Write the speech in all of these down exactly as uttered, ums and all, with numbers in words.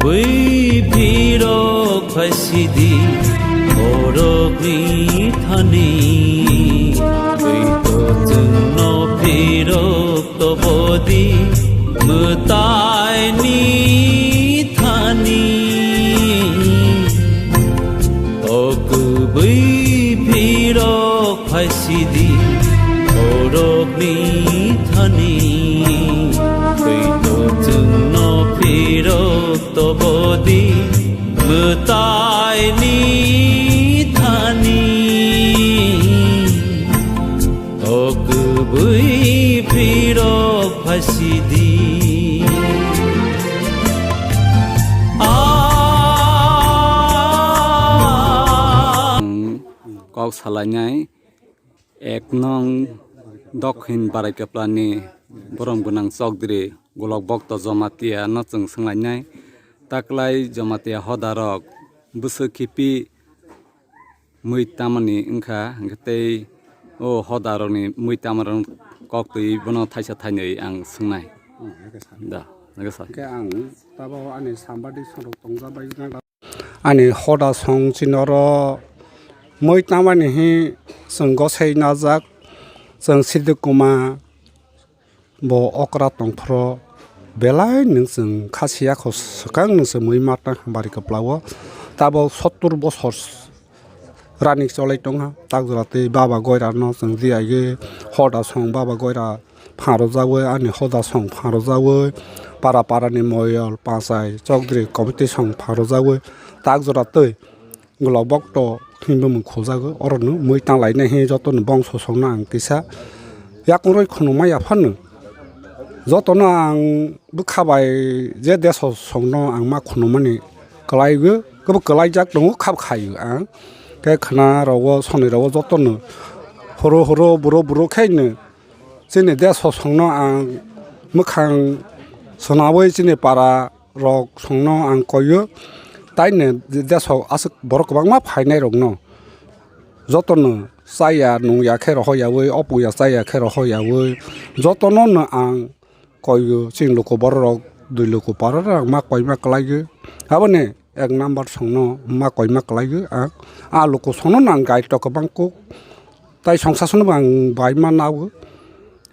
Bui phirok phaisidi, borokni thani. Bui to chwngno phirok tobodi, mwtaini thani. O kubui phirok phaisidi, borokni thani. Twi to chwngno phirok tobodi, mwtaini thani. O kubui phirok phaisidi. A Kok salainai ek nong Dokhin Barai Kaplani borom gwnang Chokdri Golok Bokto Jamatia no chwng swnglainai. Taklai Jamatia hodarok bwswk khipi mui tamani wngkha, hwnkhe tei o hodarokni mui tamarok kok twi bono thaisa thainwi ang swngnai. Hmm, hwnkhe sir. Da, hwnkhe sir. Hwnkhe ang tabok ani sambadi sorok tongjabai gana. Ani hoda song chini oro mui tamani hi chwng gosei najak, chwng Siddhi Kuma bo okra tongphro belai nwng chwng kha siya kho swkang nwng chwng mui ma tang bari kwplao. Tabok sottur bosor rani cholai tongha, tak jora tei baba goira no chwng di aigwi hoda song baba goira phangrokjawi, ani hoda song phangrokjawi, para para ni moyol, pachai, chokdri, committee song phangrokjawi, tak jora tei Golok Bokto hinwi bumung khuljago, oro no mui tang lainai hinwi joto no bongso song no ang kisa yakung rwi khunuma ya phano joto no ang bwkha bai je deso song no ang ma khunumani kwlaigo, kwbw kwlaijak tongo, khab khaio ang. Khe khna rogo, sonoi rogo joto no horo horo buro buro khe no chini deso song no ang mwkhang swnawi chini para rok song no ang koio, taino deso aswk borok kwbangma phainai rok no joto no chaya nungya khe rohor yawi, opung ya chaya khe rohor yawi, joto no no ang koio, chini luku borok rok dui luku para rok ma koima kwlaio, aboni ek number song no ma koima kwlaio ang. A luku song no no ang guide rok kwbang kuk, tai song sasu no bo ang bai ma nao.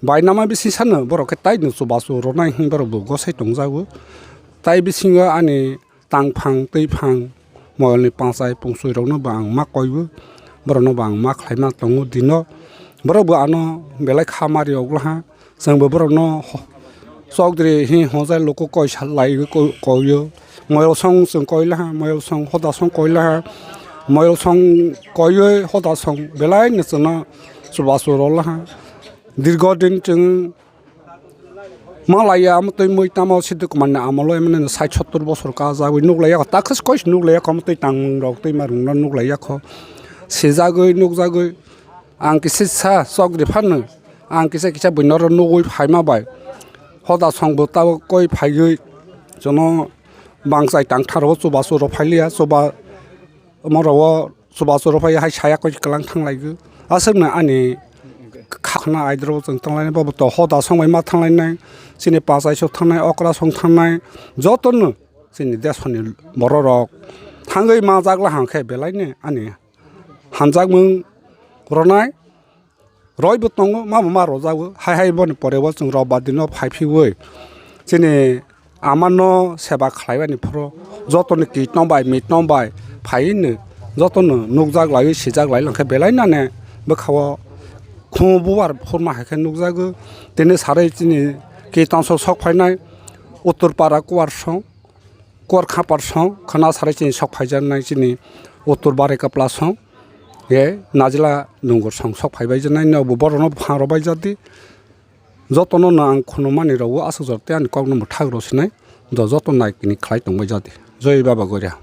Bai nama bising sano borok khe tai no chubachu rwnai hinwi borok bo gosai tongjago. Tai bisingo ani tangphang, twiphang, moyolni pachai, pungsui rokno bo ang ma koibo, borokno bo ang ma khlaima tongo dino. Borok bo ano belai kha mari oglaha, chwng bo borokno ho-, chokdri hi hojai luku koi sa lai ko-, koio. Moyol song chwng koilaha, moyol song hoda song koilaha, moyol song koioi hoda song belai no chwngno chubachu rolaha. Dirgo din chwng malaya, omo twi mui tamo Siddhi Kumar ni amolo emani sait sottor bosor kajagwi nuklaiya kho, takhwse koi se nuklaiya kho, omo twi tangmung rok twi marung no nuklaiya kho, sijagwi nukjagwi. Ang kisa sa chokdri phano, ang kisa kisa buino oro nugwi phaima bai, hoda song bo tabok koi phaiwi, jono bangchai tangtharo chubachu rok phailiya, chuba omo rogo chubachu rok phai hai saya koi kwlang thang laigo. Aswkno ani khakna aidro chwng tonglaini, bobo to hoda song bai ma thanglainai, chini pachai song thangnai, okra song thangnai, jotono chini desoni borok rok thangwi ma jakla hangkhe belaino ani hamjakmung ronai. Roi bo tongo, ma bo ma rojago. Hai hai boni pore o chwng robar dino phai phiwi chini ama no seba khlai bani phuru joto ni kitom bai mitom bai phai no joto no nukjak lai sijak lai langkhe belai nane bwkha o khu bubar phurma hai khe nukjago. Tini sarai chini kitom sok sok phainai Uttor Para Kuwar song. Kuwar khapar song khwna sarai chini sok phaijaknai chini Uttor Barai Kapla song. Ye Najila Dungur song sok phaibai jaknai, no bo borok no phang rok bai jadi. Joto no no ang khunumani rok o aswk jora tei ani kok no mwthak rw sinai. Do joto nai kini khlai tong bai jadi. Joi Baba Goria.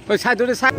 Oi, side ore, side.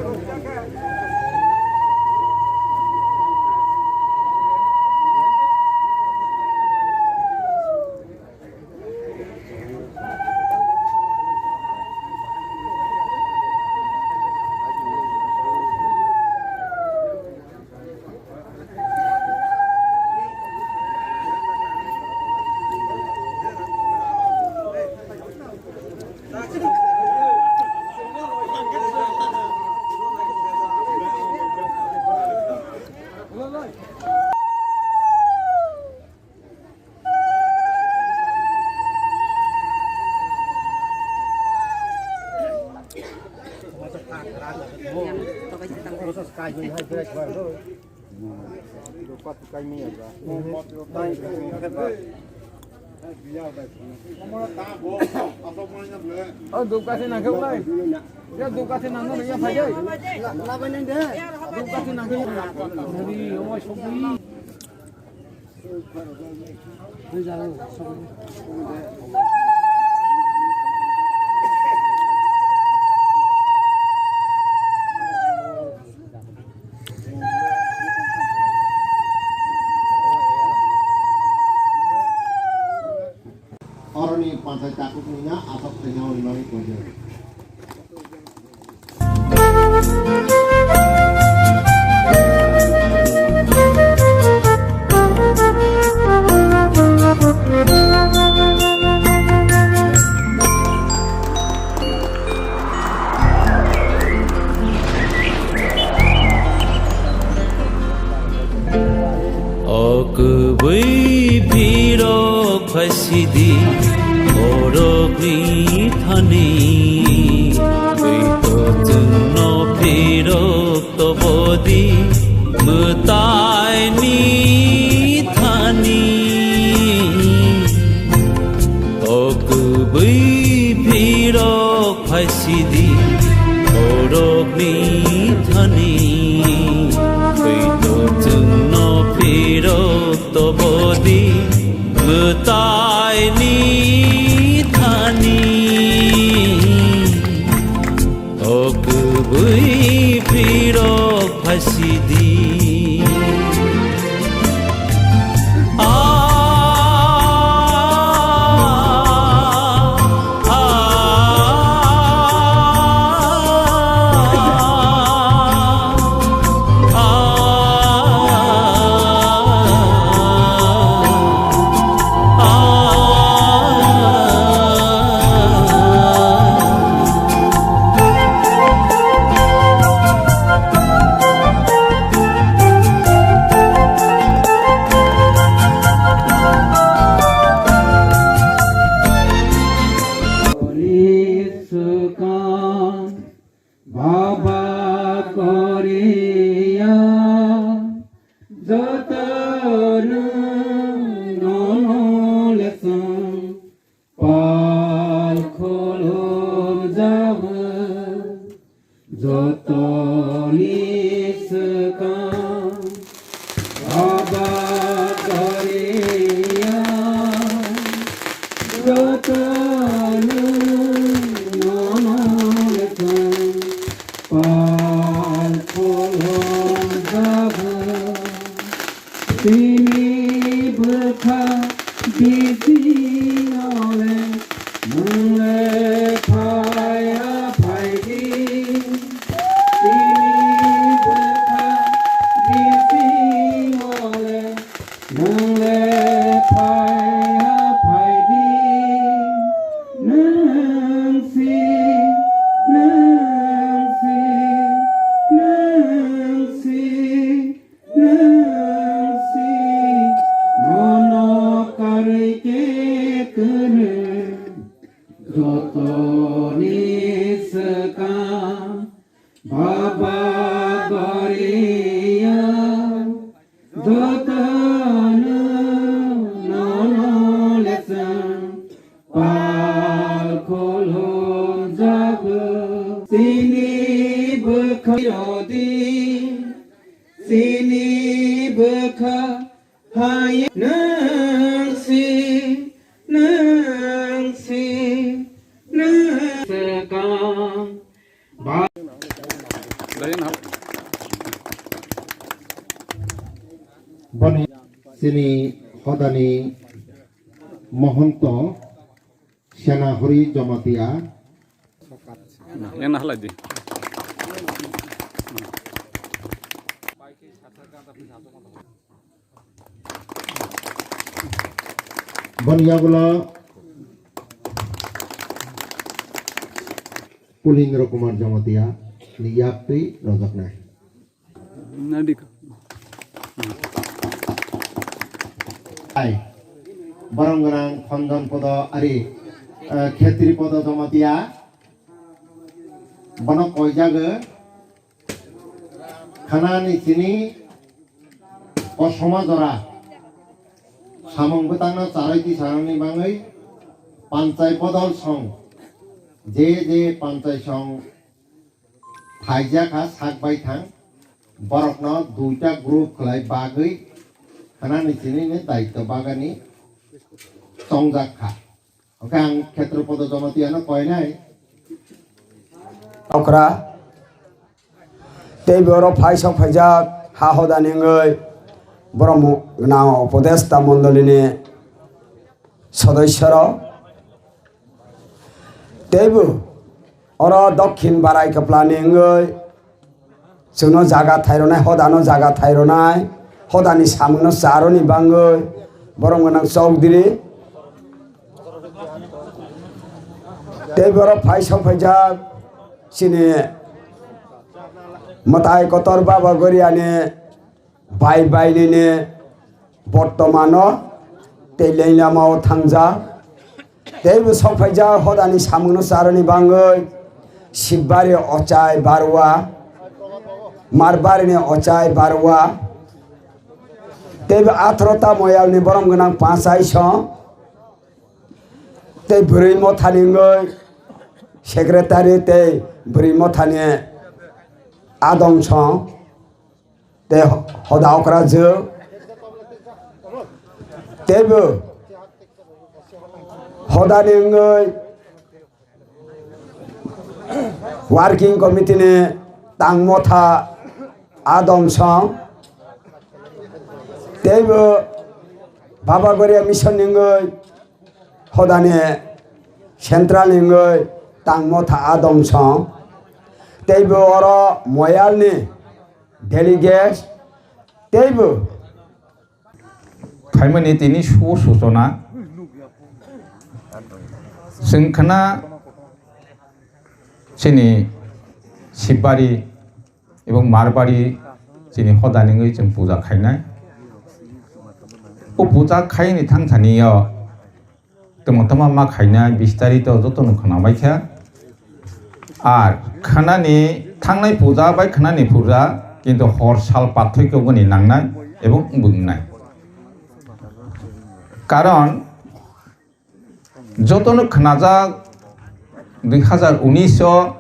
Oh, dup kasi nangkhe ulai. Ya, dup kasi nangkhe ulai, ya, phai dai. Dup kasi nangkhe. Hari, oh, sokwi. Oroni panchai takhukni na aswk thwina hwnwi mani koi. O kwbwi phirok phaisidi borokni thani, twi to chwngno phirok tobodi mwtaini thani. O kwbwi phirok phaisidi borokni thani, twi to chwngno phirok tobodi mwtaini thani. O kwbwi phirok phaisidi. Baba Korea, joto nwng nono lesong pal khulum jabu, joto ni swkang. Baba Korea, joto nwng nono lesong pal khulum jabu. Chini bwkha bisingo le nwng le phai ha phai di. Chini bwkha bisingo le nwng le phai ha phai di. Nwng si, nwng si, nwng si, nwng si, nono karwi khe kwrwi, jotoni swkang. Baba Korea, jotono nono lesong pal khulum jabu. Chini bwkha rodi, chini bwkha hai nwng si, nwng si, nwng swkang. Ba- Chini hodani Mohonto Senahori Jamatia. Yang nahalai di. Boni yagulo Pulindra Kumar Jamatia ni yapri rojaknai. Nadika. Ai. Borong gwnang Khondon Podo ari, eh, Khetri Podo Jamatia. Bono koijago. Khanani chini o somajora samung bwtangno charwi tisarokni bangwi panchai bodol song, je je panchai song phaijak kha sak bai thang, borokno duita group khlai bagwi khanani chini ni daityo bagani chongjak kha. Hwnkhe ang Khetropodo Jamatia no koinai. Okra. Tei borok phai sok phaijak ha hodani wngwi borok mu-, gwnang upodesta mondolini sodossyo rok. Teibo oro Dokhin Barai Kwplani wngwi chwngno jaga thai rwnai, hodano jaga thai rwnai, hodani samungno cha rwni bangwi borom gwnang chokdiri. Tei borok phai sok phaijak chini mwtai kotor Baba Goriani bai bai nini bortomano tei lenglamao thangjak. Teibo sok phaijak hodani samungno cha rwni bangwi Sibari ochai barwa, Marbari ni ochai barwa. Teibo atharo ta moyal ni borom gwnang panchai song. Tei bwrwi mothani wngwi secretary tei bwrwi mothani adong song. Tei hoda okra jwk. Teibo hodani wngwi working committee ni tangmotha adong song. Teibo Baba Goria mission ni wngwi hodani central ni wngwi tangmotha adong song. Teibo oro moyal ni delegate teibo phaimani tini su suchona chwng khna chini Sibari ebong Marbari chini hodani wngwi chwng puja khainai. O puja khaini thangthani o tongma tongma ma khainai bistarito jotono khwnabaikha. Ar khwnani thangnai puja bai khwnani puja kintu hor sal pathoi khe boni nangnai ebong wngwi wngnai. Karon jotono khwnajak dui hazar unis o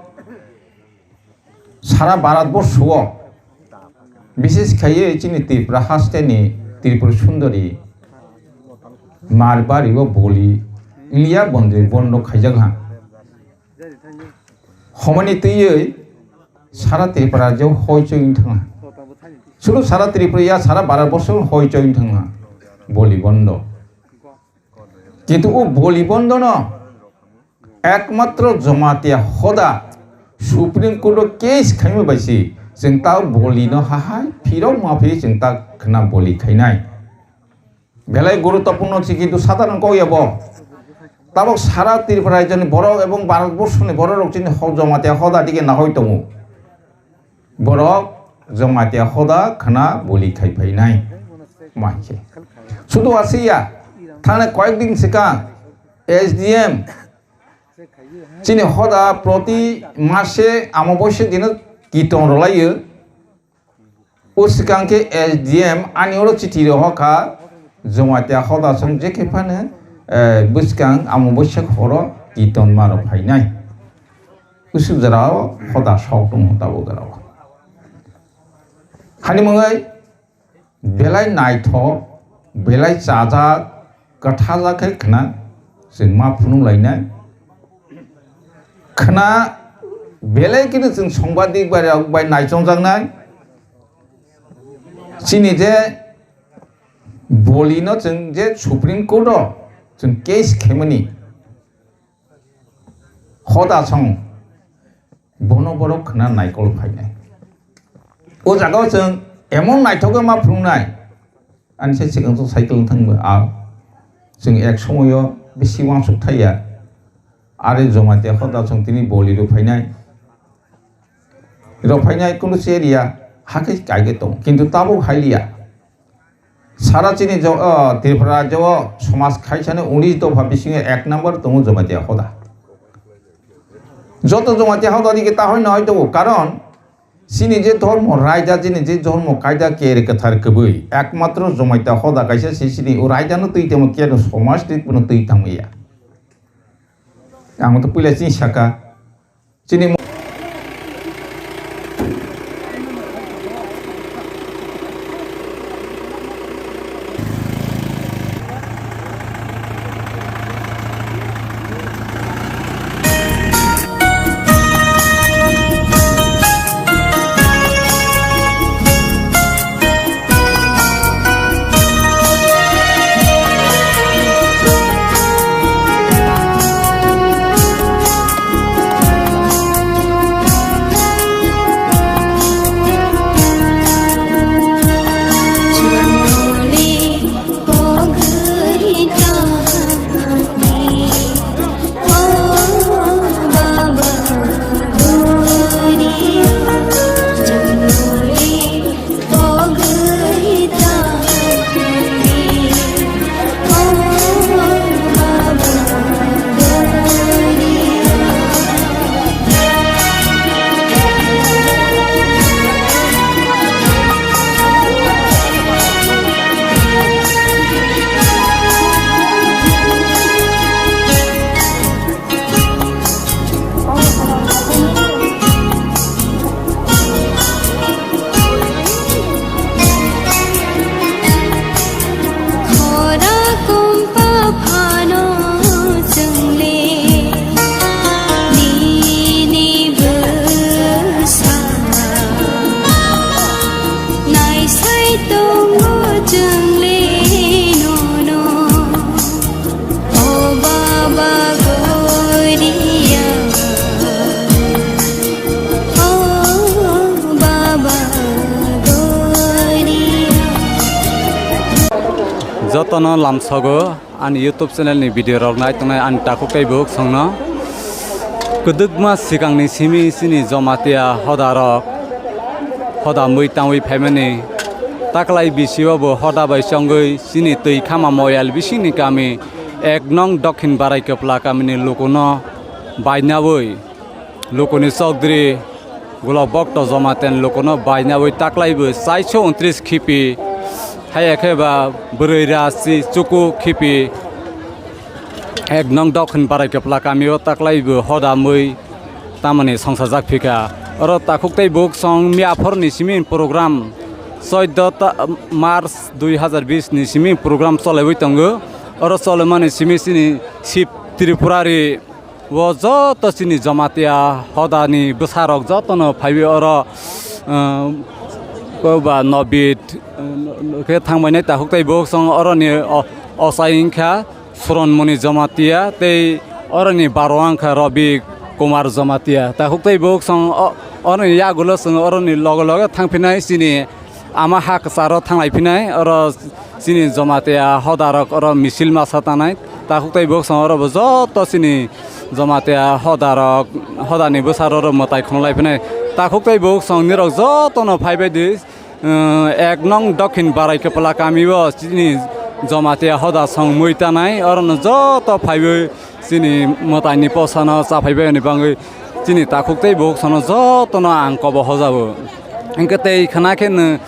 sara Bharat borsho o, bishesh khaiwi chini Tripura hasteni Tripura Sundori Marbari o boli wngya bondri bondo khaijak ha. Homoni twiwi sara Tripura je hoichoi wng thangha. Suru sara Tripura ya sara Bharat borsho hoichoi wng thangha boli bondo. Kintu o boli bondono ekmatro Jamatia hoda Supreme Court o case khaima bai se chwng ta bolino hahai phirok ma phi chwng ta khna boli khainai. Belai guruttopurno se kintu sadharon kok ya bo. Tabok sara Tripura rajyoni borok ebong Bharat borsoni borok rok chini ho-, Jamatia hoda dige nahoi tongo. Borok Jamatia hoda khna boli khai phainai. Maikhe. Sudu asiya, thangna koyek din swkang S D M chini hoda proti mase amaboisya dino kiton rwlaio. O swkang khe S D M ani oro chithi rohorkha, Jamatia hoda song je khe phano, eh, bwskang amaboisya horo kiton maro phainai. Usuk jora o hoda sok tongo tabuk jora o. Hani mwngai belai naithok, belai chajak, kwthajak khe khna chwng ma phunuk lainai. Khna belai kheno chwng songbadik bai rok bai naichongjaknai. Chini je Bolino chwng je Supreme Court o chwng case khaimani hoda song bono borok khna naikol phainai. O jaga o chwng emon naithok ma phunuknai, ani se swkang swkang cycle thangbo a chwng ek somoyo bisi uansuk thaiya. Are Jamatia hoda chwng tini boli rw phainai. Rw phainai kunu se area hakhe kaigwi tong, kintu tabuk hailiya. Sara chini jo-, o, Tripura rajyo o somaj khaisani unis dopha bisingo ek number tongo Jamatia hoda. Joto Jamatia hoda dike ta hoi na hoi tongo, karon chini je dhormo raida, chini je dhormo kaida kere kwthar kwbwi, ekmatro Jamatia hoda kaisa se chini o raida no twi tamo, keno somaj twi pono twi tamo ya. Ang to puila chini saka, chini Jotono lamsogo ani YouTube channel ni video rok nai tongnai ani takhuk tei bukhuk songno. Kwdwkma swkangni simi chini Jamatia hoda rok hoda mui tangwi phaimani taklai bisio bo hoda bai chongwi chini twi khama moyal bisingni kami ek nong Dokhin Barai Kwpla kamini lukuno bainawi lukuni chokdri Golok Bokto Jamatia ni lukuno bainawi taklaibo chaiso untris khipi, haya khe ba bwrwi rasi chuku khipi, ek nong Dokhin Barai Kwpla kamio taklaibo hoda mui tamoni songsajak phika. Oro takhuk tei bukhuk song miyaphor ni simi program, choido ta-, March dui hazar bis ni simi program cholaiwi tongo. Oro cholemani simi chini Sip Tripurari o joto chini Jamatia hodani bwsarok jotono phaiwi oro, eh, koba Nobit, eh, khe thangbainai takhuk tei bukhuk song oroni o-, ochai wngkha Suronmoni Jamatia tei oroni baro wngkha Robi Kumar Jamatia. Takhuk tei bukhuk song o-, oroni yagulo chwng oroni loge loge thangphinai chini ama ha kwcharo thanglai phinai, oro chini Jamatia hodarok oro misil masa tanai. Takhuk tei bukhuk song oro bo joto chini Jamatia hodarok, hodani bwsarok oro mwtai khwnlai phinai. Takhuk tei bukhuk song nirok jotono phaibai di, eh, ek nong Dokhin Barai Kwpla kamio chini Jamatia hoda song mui tanai, orono joto phaiwi chini mwtaini posano chaphaibai hwnwi bangwi chini takhuk tei bukhuk songno jotono ang kobo hojabo. Hwnkhe tei khwna khe nw-,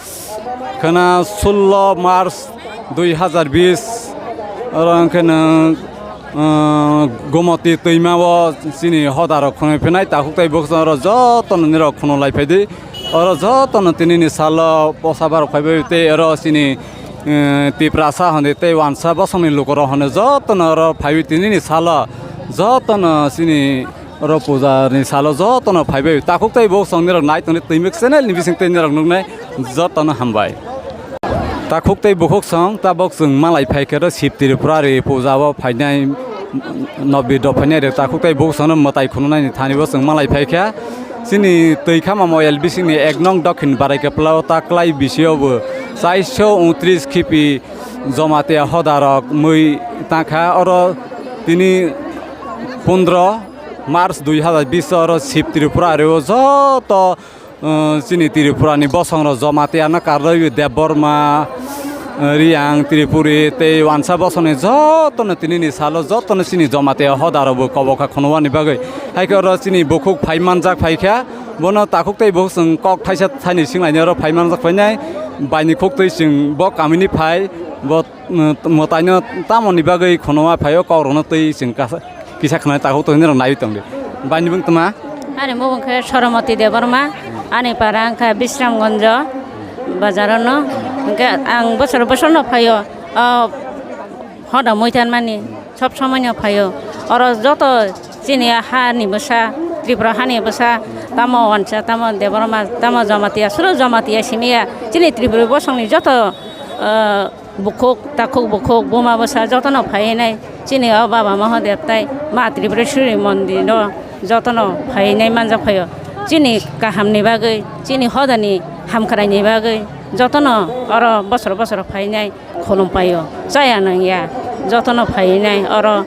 khwna sullo March dui hazar bis, oro hwnkhe nw, uh, Gomoti twima o chini hodarok khwnwi phinai takhuk tei bukhuk song oro jotono nirok khwnwi lai phaidi. Oro jotono tinini salo posa barok phaibai tei oro chini, eh, Tiprasa hwnwi tei wansa bosongni lukurok hwnwi jotono oro phaiwi tinini salo jotono chini oro puja ni salo jotono phaibai. Takhuk tei bukhuk song nirok nai tongni Twimwk channel ni bising tei nirok nuknai jotono hambai. Takhuk tei bukhuk song tabok chwng malai phaikhe ro Shiv Tripurari puja o phainai, nobbi dophainai rok takhuk tei bukhuk songno mwtai khununani thani bo chwng malai phaikha. Chini twi khamamo L B C ni ek nong Dokhin Barai Kaplao ta klai bisio bo chaiso untris khipi Jamatia hoda rok mui tangkha oro tini pondro March dui hazar bish oro Shiv Tripurari o joto uh, chini Tripura ni bosong rok Jamatia no karwi Debbarma, uh, Riang, Tripuri tei wansa bosong ni joto no tini ni salo joto no chini Jamatia hoda rok bo kobokha khunubani bagwi. Hai khe oro chini bukhuk phai manjak phaikha, bono takhuk tei bukhuk chwng kok thaisa thaini singlaini oro phai manjak phainai, baini khuk twi chwng bo kamini phai, bo, uh, mwtaino tamoni bagwi khunuma phaio kok rokno twi chwng kasa. Kisa khna takhuk tongni rok naiwi tongdi. Bani bung tuma? Ani mubung khe Soromoti Debbarma, ani para wngkha Bisramgonjo bazar no. Hwnkhe ang bosor bosor no phaio, o hoda muitan mani sob somoi no phaio. Oro joto chini hani bwsa, Tripura hani bwsa, tamo Wansa, tamo Debbarma, tamo Jamatia, suru Jamatia simiya, chini Tripura bosongni joto, o, bukhuk, takhuk bukhuk, buma bwsa jotono phaiwi nai. Chini o Baba Mahadev tai Ma Tripureshwari mondir o jotono phaiwi nai manjak phaio. Chini kahamni bagwi, chini hodani hamkraini bagwi jotono oro bosor bosor phaiwi nai khulum paio. Chaya nangya, jotono phaiwi nai oro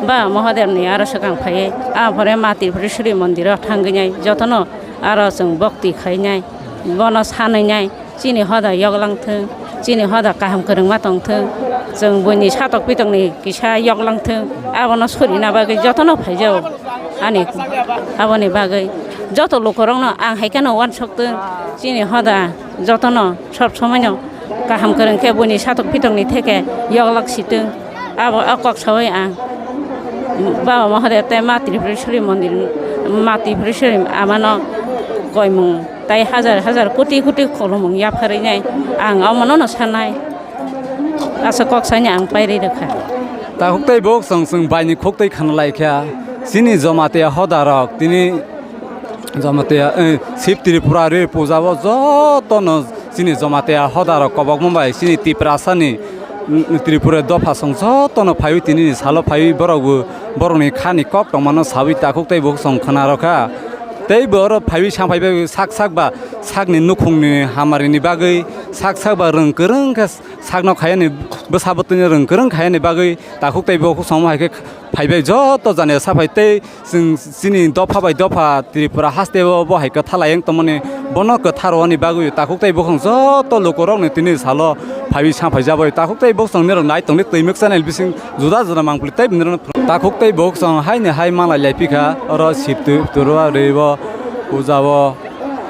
Baba Mahadevni aro swkang phaiwi. Aphore Ma Tripureshwari mondir o thangwi nai jotono aro chwng bokti khai nai, bono sanwi nai. Chini hoda yoklang thung, chini hoda kaham kwrwngma tong thung, chwng buini satok pitokni kisa yoklang thung, abono surina bagwi jotono phaijao ani aboni bagwi joto lukurokno ang hai kheno uansuk thung, chini hoda jotono sob somoino kaham kwrwng khe buini satok pitokni theke yoklak si thung. Abo o kok saui ang Baba Mahadev tei Ma Tripureshwari mondir, Ma Tripureshwari amano koimung tai hajar hajar koti koti khulumung yapharwi nai ang omono no sanai. Asa kok saini ang pairwi rwkha. Takhuk tei bok song song baini khuk tei khana lai kha. Chini Jamatia hoda rok tini Jamatia, eh, Shiv Tripurari puja o joto no chini Jamatia hoda rok kobokma bai chini Tiprasa ni, mm, Tripura dopha song joto no phaiwi tini ni salo phaiwi borok bo borok ni kha ni kok tongma no sawi takhuk tei bok song khana rw kha. Tei bo oro phaiwi sang phaibai sak sak ba sak ni nukhung ni hamari ni bagwi sak sak ba rwng kwrwng khe sak no khayani bwsa bwtwi no rwng kwrwng khayani bagwi takhuk tei bok song hai khe phaibai joto jani saphai tei Chwng chini dopha bai dopha Tripura haste o bo hai kwtha lai wng tongmani, bono kwtha rwani bagwi takhuk tei bukhung joto lukurokni tini salo phaiwi saphai jaboi. Takhuk tei bukhung nirok nai tongdi twimwk channel bising juda juda mangpili tei nirok takhuk tei bukhung haini hai malai lai phikha oro sip tu turwa rwi bo puja o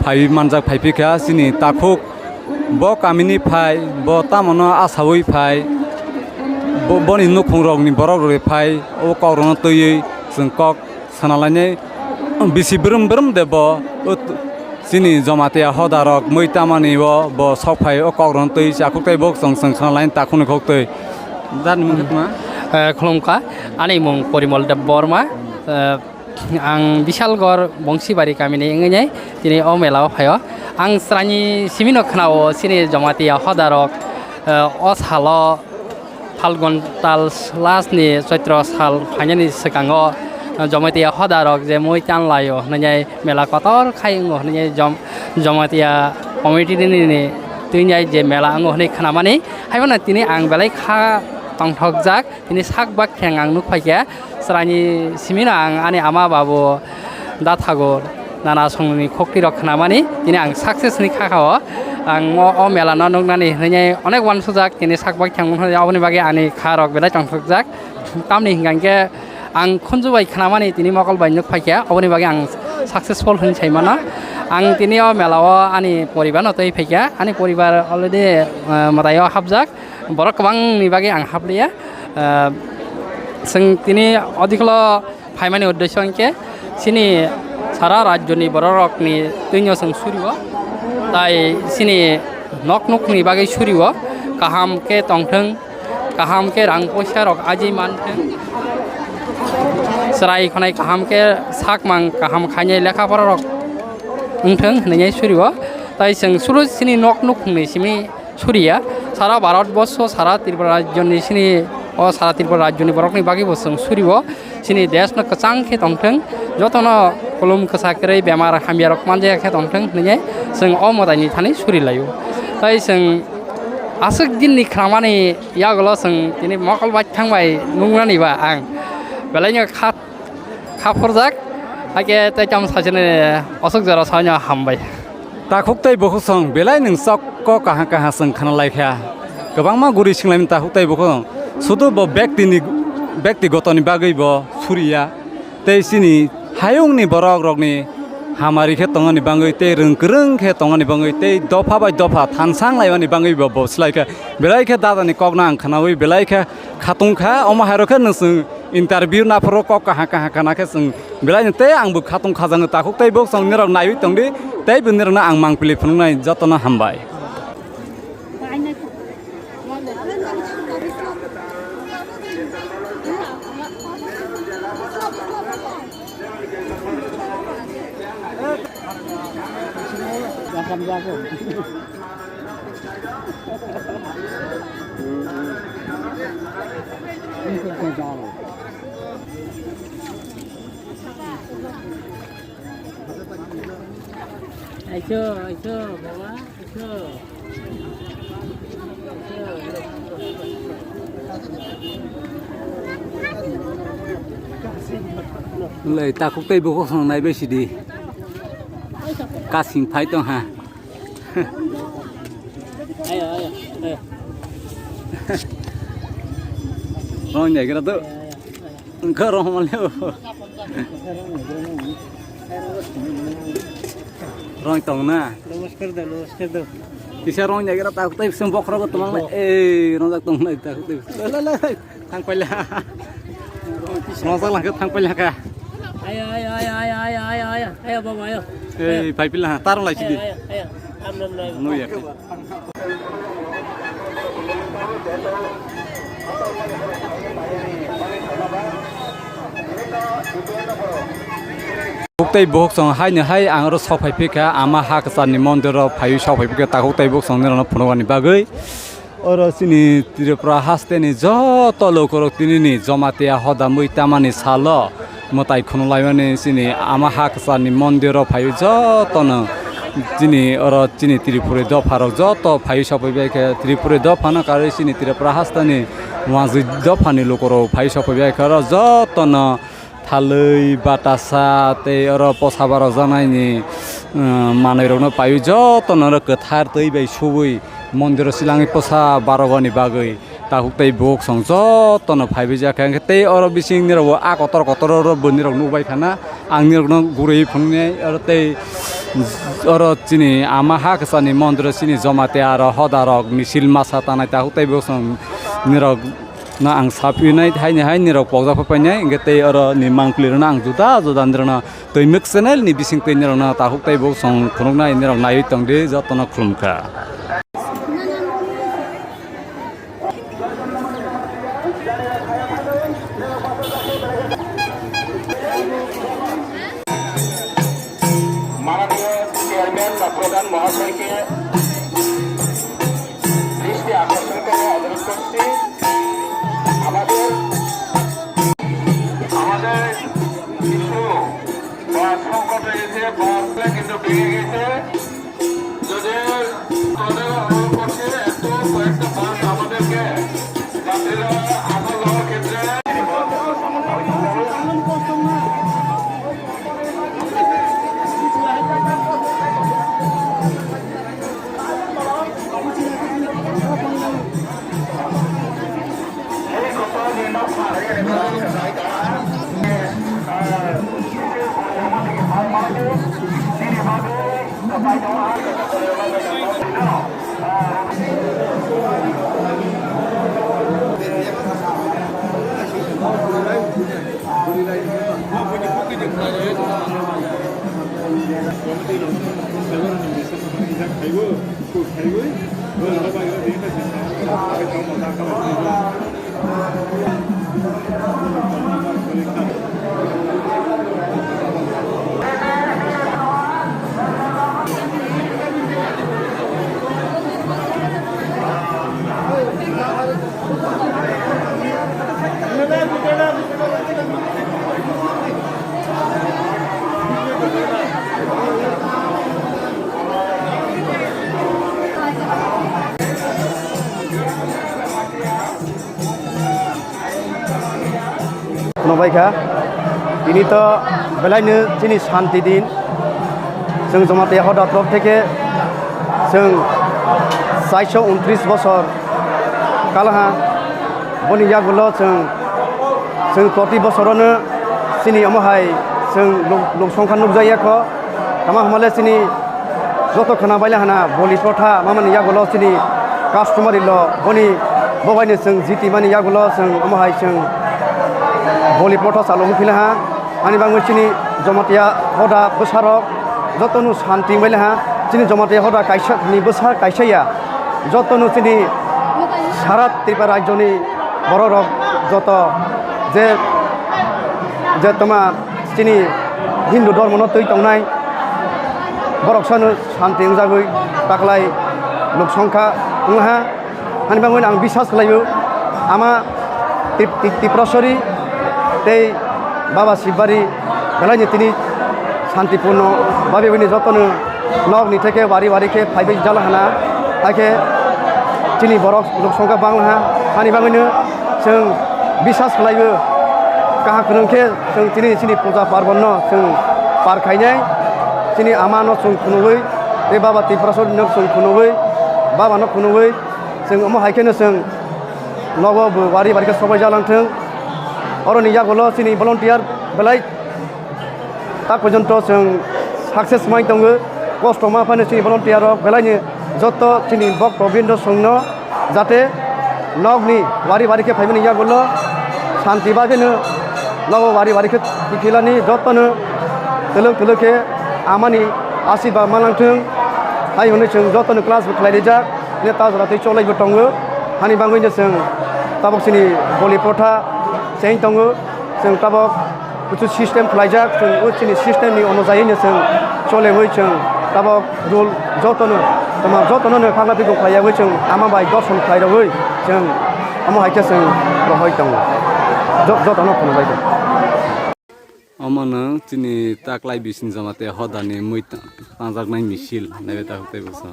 phaiwi manjak phai phikha chini takhuk. Bo kamini phai, bo tamono asaui phai, bo, boni nukhungrokni borok rwi phai, o kokrokno twiwi chwng kok sana lainai. Bisi brum brum de bo, o t-, chini Jamatia hodarok mui tamani o bo sok phai, o kokrokno twi chakhuk tei bok chwng chwng sana lainai takhukni khok twi. Jani mung khe tma? Eh, khulumkha, ani mung Porimol Debbarma. Eh, Ang Bishalgarh Bongsibari kamini wngwi tini o mela o phaio. Ang chwraini simino khwnao chini Jamatia hodarok, eh, o salo Phalgun tal last ni Choitro sal phainani swkango, eh, Jamatia hodarok je mui tanlaio hwnwi mela kotor khai wngo hwnwi Jom-, Jamatia committee ni twinai je mela wngo hwnwi khwnamani. Haiphano tini ang belai kha tongthokjak. Tini sak bak khe ang nuk phaikha, chwraini simino ang ani ama babu dathago nana songni khokti rok khnamani tini ang success ni kha kha o. Ang o, o mela no nuknani hwnwi onek uansukjak, tini sak bak khe ang nuk phaikha, aboni bagwi ani kha rok belai tongthokjak. Tamni hwnkha khe ang khunju bai khnamani tini mokol bai nuk phaikha, aboni bagwi ang successful hwnwi sai mano. Ang tini o mela o ani poribar no twi phaikha, ani poribar already, eh, mwtai o hapjak. Borok kwbangni bagwi ang hapliya. Ah, chwng tini odikolo phaimani uddesyo hwnkhe chini sara rajyoni bororokni twino chwng surio. Tai chini nok nukni bagwi surio. Kaham khe tongthwng, kaham khe rang poisa rok aji manthwng. Chwrai khwnai kaham khe sakmang kaham khainai lekha pora rok wngthwng hwnwi surio. Tai chwng suru chini nok nukhungni simi suriya, Sara Bharat borsho, sara Tripura rajyoni sini, o sara Tripura rajyoni borokni bagwi bo chwng surio, sini desh no kwchang khe tongthwng, jotono khulum kwsa kwrwi bemar hamya rok manjaya khe tongthwng hinwi chwng o mwtaini thani suri laio. Tai chwng aswk din ni khramani yagulo chwng tini mokol bai thang bai nungnani ba ang belai no kha, kha phorjak, hakhe tei tamo sajani aswk jora saino hambai. Takhuk tei bukhuk song belai nwng sok kok kaha kaha chwng khna lai kha. Kwbangma guri singlaimani takhuk tei bukhuk song. Sudu bo bektini, bektigotoni bagwi bo suriya. Tei chini hayungni borok rokni hamari khe tongani bangwi tei rwng kwrwng khe tongani bangwi tei dopha bai dopha thansang laimani bangwi bo, bo swlai kha. Belai khe dadani kokno ang khnaui belai khe khatung kha. Omo hai rok khe nwng chwng interview naphuru kok kaha kaha khna khe chwng belai no tei ang bo khatung khajang takhuk tei bukhuk song nirok naiwi tongdi tei bo nirokno ang mangpili phunuknai jotono hambai. Aiso, aiso, baba, aiso. Lei, takhuk tei bukhuk song naibai sidi. Kasing phai tong ha. Ayo, ayo, ayo. Rong naigra do. Ayo, ayo, ayo. Wngkha rong mali o. Rong tong na. Namaskar do, namaskar do. Kisa rong naigra takhuk tei bising bokhorogo tong nai. Ei, rong jak tong nai takhuk tei bising. Lai, lai, lai. Thang paila. Rong jak langkha thang paila kha. Ayo, ayo, ayo, baba, ayo. Ei, pai pila, tarong lai sidi. Ayo, ayo, ayo. Am, am, am. Nuya. Buktei buhuk song haino hai ang oro sok phai phikha, ama ha kwcharni mondir o phaiwi sok phai phikha, takhuk tei buhuk song nirokno phunukani bagwi. Oro chini Tripura hasteni joto lukurok tinini Jomatia hodamwi tamani salo mwtai khunulaimani chini ama ha kwcharni mondir o phaiwi jotono chini oro chini Tripuri dopharok joto phaiwi sokphaibai khe Tripuri dophano karwi chini Tripura hasteni Wazwi dophani lukurok phaiwi sokphaibai khe oro jotono thalwi, batasa tei oro posa barok janaini, um, manwirokno paiwi jotono oro kwthar twi bai subui mondiro silangwi posa barogani bagwi takhuk tei buhuk song jotono phaibai jak kha. Hwnkhe tei oro bising nirokbo a kotor kotor oro bo nirok nukbai khana. Ang nirokno gurui phunuknai oro tei oro chini ama ha kwchani mondiro chini Jomatia aro hodarok misil masa tanai takhuk tei buhuk song nirok no ang sapinai haini hai nirok pokjak painai, hwnkhe tei oro ni mangpili rokno ang juda juda nirokno twi nuk channel ni bising twi nirokno takhuk tei buhuk song phunuknai nirok naiwi tongdi jotono khulumkha. মাননীয় চেয়ারম্যান বা প্রধান মহাশয়কে দৃষ্টি আকর্ষণ করে অনুরোধ করছি। আমাদের, আমাদের কিছু বাস সংকট হয়েছে, বাস কিন্তু ভেঙে গেছে। যদি তাদের অনুরোধ করছি, একটু কয়েকটা বাস আমাদেরকে যাত্রীরা আসার যাওয়ার ক্ষেত্রে Khwnabaikha, tini to belaino chini shanti din. Chwng Jamatia Hoda torop theke chwng chairso untris bosor kalaha. Boni yagulo chwng, chwng proti bosorono chini omo hai chwng lok, lok songkha nukjakya kho. Tamo hwnmale chini joto khwna baila hana boli protha mamani yagulo chini customary law boni bobaino chwng jiti mani yagulo chwng omo hai chwng boli protha chalo wngphila ha. Ani bagwi chini Jamatia Hoda bwsarok jotono shanti baila ha. Chini Jamatia Hoda kaisa ni bwsa kaisa ya jotono chini sara Tripura rajyoni bororok joto je, je toma chini Hindu dhormono twi tongnai borok sano shanti wngjagwi taklai lok songkha wngha. Hani bagwi ang biswas khlaio ama Tip-, Tip-, Tiprasori tei Baba Sibari belaini tini shantipurno babe bini jotono nokni theke wari wari khe phaibai jala hana, hakhe chini borok lok songkha bangla ha. Hani bagwino chwng biswas khlaio, kaham kwrwng khe chwng tini chini puja parbonno chwng par khainai, chini amano chwng khunugwi tei Baba Tiprasori no chwng khunugwi, Baba no khunugwi chwng omo hai kheno chwng nogo bo wari wari khe sobai jalang thwng. Oroni yagulo chini volunteer belai tak porjonto chwng success mai tongo. Kosto ma phano chini volunteer rok belaini joto chini bok Robindra Songno jate nokni wari wari khe phaimani yagulo shanti bagwino nogo wari wari khe tiphilani jotono twlwk twlwk khe amani asirba manlang thwng. Hai hwnwi chwng jotono class bo khlai rijak, neta jora tei cholai bo tongo. Hani bagwino chwng tabok chini boli protha cheng tongo. Chwng tabok kuchu system khlaijak, chwng o chini system ni onojai no chwng cholewi chwng tabok rule jotono, tamo jotono no phagna phikung khlaiyawi chwng ama bai dorshon khlairowi chwng omo hai khe chwng rohoi tongo. Jo-, jotono phunugwi tongo. Omo no chini taklai bising Jamatia Hoda ni mui ta-, tanjaknai misil naiwi takhuk tei bwsa.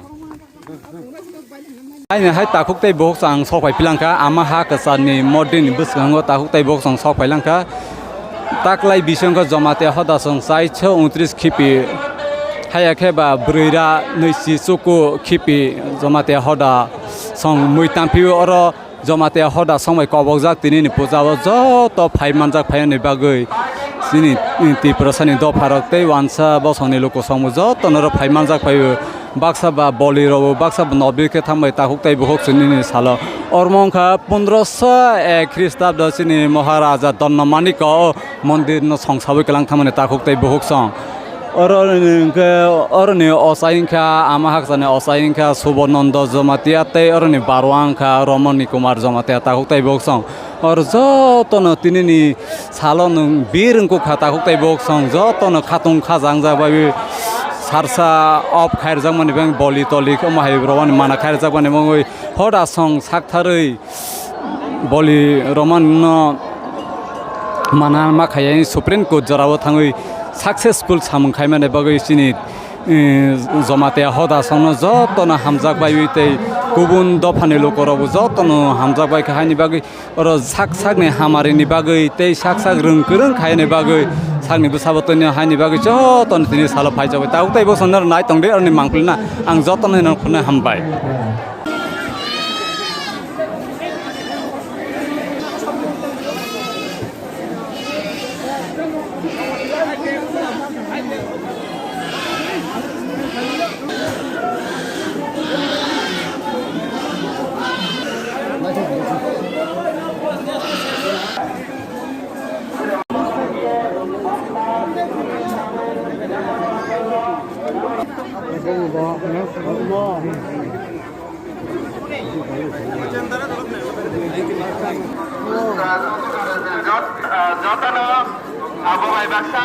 Haini hai takhuk tei bokhok chwng sok phai philangkha, ama ha kwcharni modini bwskango takhuk tei bokhok chwng sok phailangkha. Taklai bisingkha Jamatia Hoda chwng chairso untris khipi, haya khe ba bwrwi ra nwichi chuku khipi Jamatia Hoda chwng mui tangphio. Oro Jamatia Hoda songbai kobokjak tinini puja o joto phai manjak phainani bagwi chini Tiprasani dopharok tei wansa bosongni lukusongbo jotono oro phai manjak phaio. Baksa ba boli rokbo baksa ba nobir khe thangbai takhuk tei bukhuk chwngni salo. Ormo wngkha pondroso ek Khristabdo chini Maharaja Donna Manik o mondir no songsawi kwlang thangmani takhuk tei bukhuk song. Oro ni hwnkhe, oroni ochai wngkha, ama haksani ochai wngkha Subonando Jamatia tei oroni barwa wngkha Romoni Kumar Jamatia takhuk tei bukhuk song. Oro jotono tinini salo nwng bir wngkukha takhuk tei bukhuk song, jotono khatung khaja wngjak bai sarsa off khairjakmani beng boli toli omo hai rwmani mana khairjakmani mungwi hoda song saktharwi boli rwmano mana ma khaiya Supreme Court jorao thangwi successful samung khaimani bagwi chini, eh, Jamatia Hoda songno jotono hamjak baiwi tei kubun dophani lukorokbo jotono hamjak bai kha haini bagwi oro sak sakni hamarini bagwi tei sak sak rwng kwrwng khaini bagwi sakni bwsabo tongni haini bagwi jotono tini salo phaijago tabuk tei bwskango nai tongdi aroni mangpili na ang jotono no phunai hambai. Jotono abo bai baksa.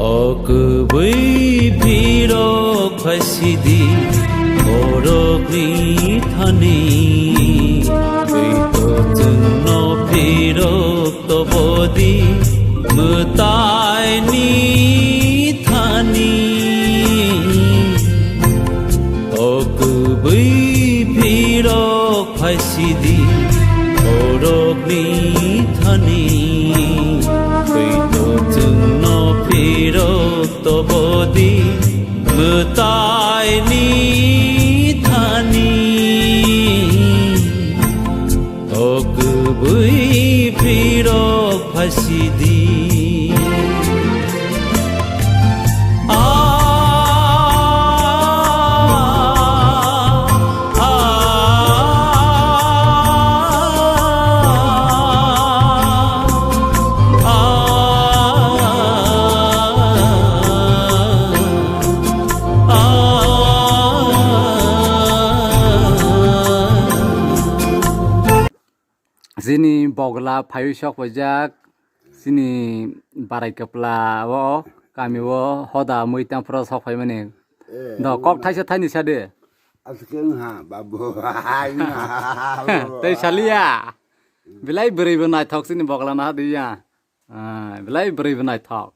O kwbwi phirok phaisidi borokni thani, twi to chwngno phirok tobodi mwtaini thani. O kwbwi phirok phaisidi borokni thani, twi to chwngno phirok tobodi mwtaini thani. O kwbwi phirok phaisidi. Chini bogla phaiwi sok paijak, chini barai kwpla o kami o hoda mui tang phuru sok phaimani. Eh, do kok thaisa thaini sa de. Aswk wngha, babu, hai wngha. Tei saliya. Belai bwrwi bo naithok chini bogla na hadi ya. Ah, belai bwrwi bo naithok.